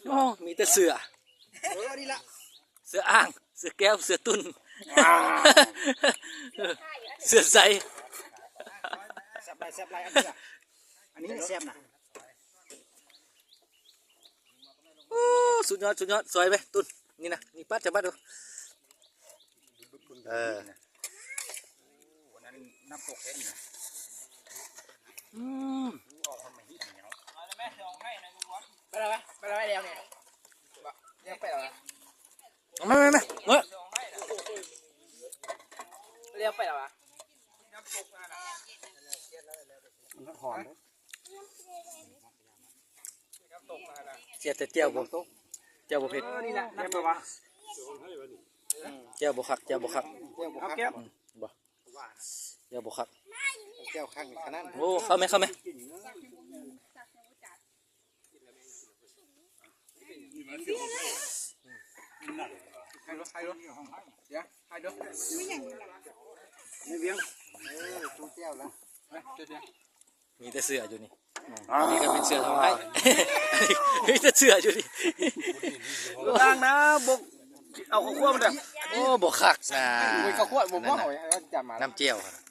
ໂອ້ ມີແຕ່ເສືອ ເອີ ນີ້ລະ ເສືອອ່າງ ເສືອແກ້ວ ເສືອຕຸ່ນ ເສືອໃສ ແຊບຫຼາຍ ແຊບຫຼາຍ ອັນນີ້ລະ ອັນນີ້ແຊບນະ. ໂອ້ ສຸດຍອດ ສຸດຍອດ ສວຍເວີຍ ຕຸ່ນ ນີ້ນະ ນີ້ ປັດ ຈະປັດດູ ເອີ ນ້ຳຕົກແທ້ນີ້ນະ ອືມ ໄປແລ້ວ ໄປແລ້ວ ແລ້ວນີ້ ແລ້ວໄປແລ້ວ ມາ ມາ ມາ ເອີ ແລ້ວໄປແລ້ວຫວາ ມັນຫອມເດ້ ເສຍແຕ່ແຈ່ວບໍ່ ແຈ່ວບໍ່ເຜັດ ເອີ ນີ້ແຫຼະ ນ້ຳຕົກ ແຈ່ວບໍ່ຄັກ ແຈ່ວບໍ່ຄັກ ແຈ່ວບໍ່ຄັກ ອືມ ບໍ່ ແຈ່ວບໍ່ຄັກ ແຈ່ວຄັກຂະໜາດ ໂອ້ ເຂົ້າແມ່ ເຂົ້າແມ່ ໃຫ້ລົດ ໃຫ້ລົດ ເດ ໃຫ້ເດີ ໃນວຽງ ເອີ ຕູ້ແຈ່ວລະ ເອີ ເດີ ມີແຕ່ເສືອຢູ່ນີ້ ນີ້ກໍເປັນເສືອທຳຮ້າຍ ມີແຕ່ເສືອຢູ່ນີ້ ລ້າງນະ ບົກ ເອົາເຂົ້າຄົວມາເດີ ໂອ້ ບໍ່ຄັກນະ ໂອ້ຍ ເຂົ້າຄົວບໍ່ ບໍ່ເອົາ ເອົາຈານມາ ນ້ຳແຈ່ວຫັ້ນນະ